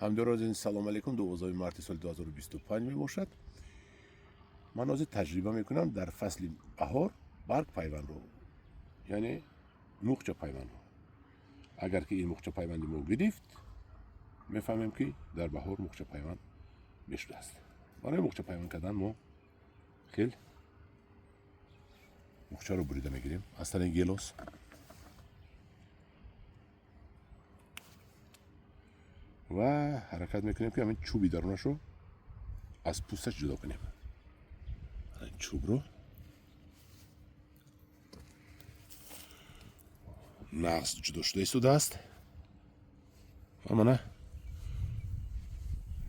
Ҳамдиёро азиз, салом алейкум. 12 марти соли 2025 мебошад. Ман ҳозир таҷриба мекунам дар фасли баҳор барг пайвандро, яъне муғча пайвандро. Агар ки ин муғча пайванди мо гирифт, мефаҳмем, ки дар баҳор муғча пайванд мешудааст. Барои муғча пайванд кардан мо хел муғчаро бурида мегирем аз танаи гелос. Ва ҳаракат мекунем, ки ҳамин чӯби дарунашро аз пӯсташ ҷудо кунем. Чӯбро нағз ҷудо шуда истодааст ва мана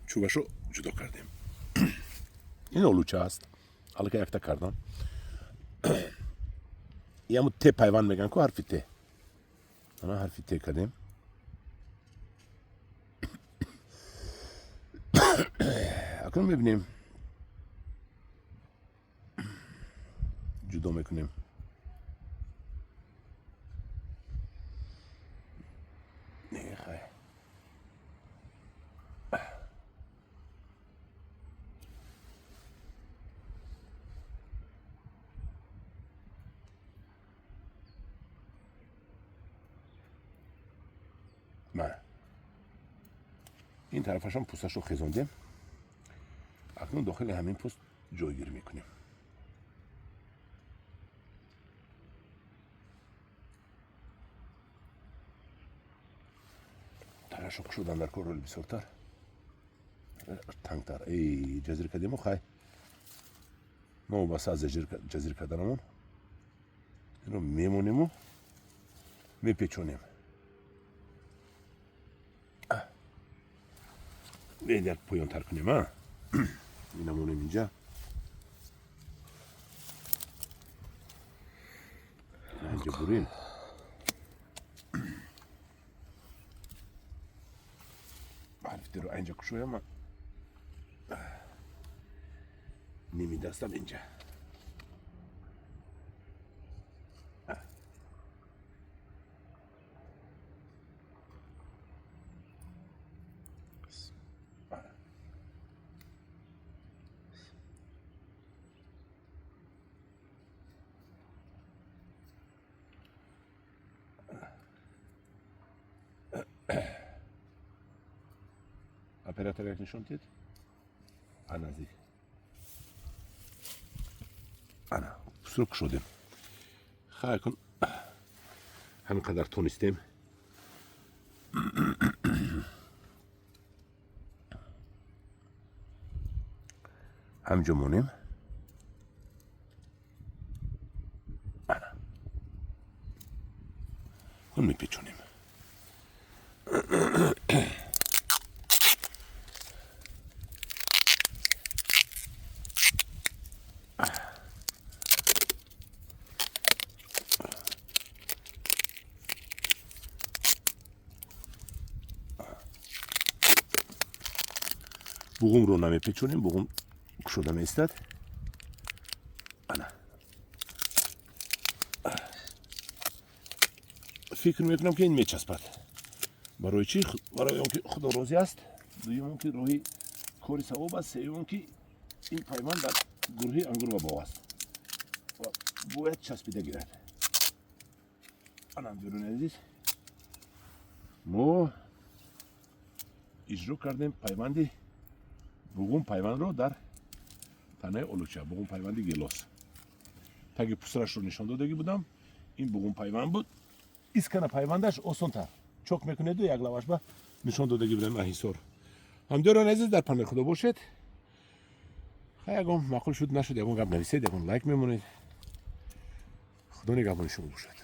чӯбашро ҷудо кардем. Ин олуча аст, аллакай якта кардам. Яму те пайванд мегӯянд ку, ҳарфи те. Ана ҳарфи те кардем. Акнун мебинем, ҷудо мекунем. Хай, мана ин тарафашон пӯсташро хезондем. Акнун дохили ҳамин пӯст ҷойгир мекунем. Танашо кушодан дар кор, роли бисёртар тангтар. Эй, ҷазир кардему. Хай, новобаста аз ҷазир карданамон инро мемонему, мепечонем. Як поёнтар кунем, а ина монем инҷа, инҷа бурем. Ҳарфтеро инҷа кушоям, ними дастам инҷа. Оператор, як нишон дид наздик. Ана пӯстро кушодем. Хай, кун ҳамин қадар тонистем. Ҳамҷо монем. Ана кун мепечонем. Буғумро намепечонем, буғум кушода меистад. Ана фикр мекунам, ки ин мечаспад. Барои чӣ? Барои он ки Худо розӣ аст, дуюм он ки роҳи кори савоб аст, сеюм он ки ин пайванд дар гурӯҳи ангур ва боғ аст ва бояд часпида гирад. Ана, ҳамдиёрони азиз, мо иҷро кардем пайванди буғум пайвандро дар танаи олуча, буғум пайванди гелос. Таги пусрашро нишон додагӣ будам. Ин буғум пайванд буд. Искана пайвандаш осонтар, чок мекунеду як лавашба нишон додагӣ будам. Аҳисор, ҳамдиёрони азиз, дар паноҳи Худо бошед. Хай, ягон маъқул шуд, нашуд, ягон гап нависед, ягон лайк мемонед. Худо нигаҳбони шумо бошад.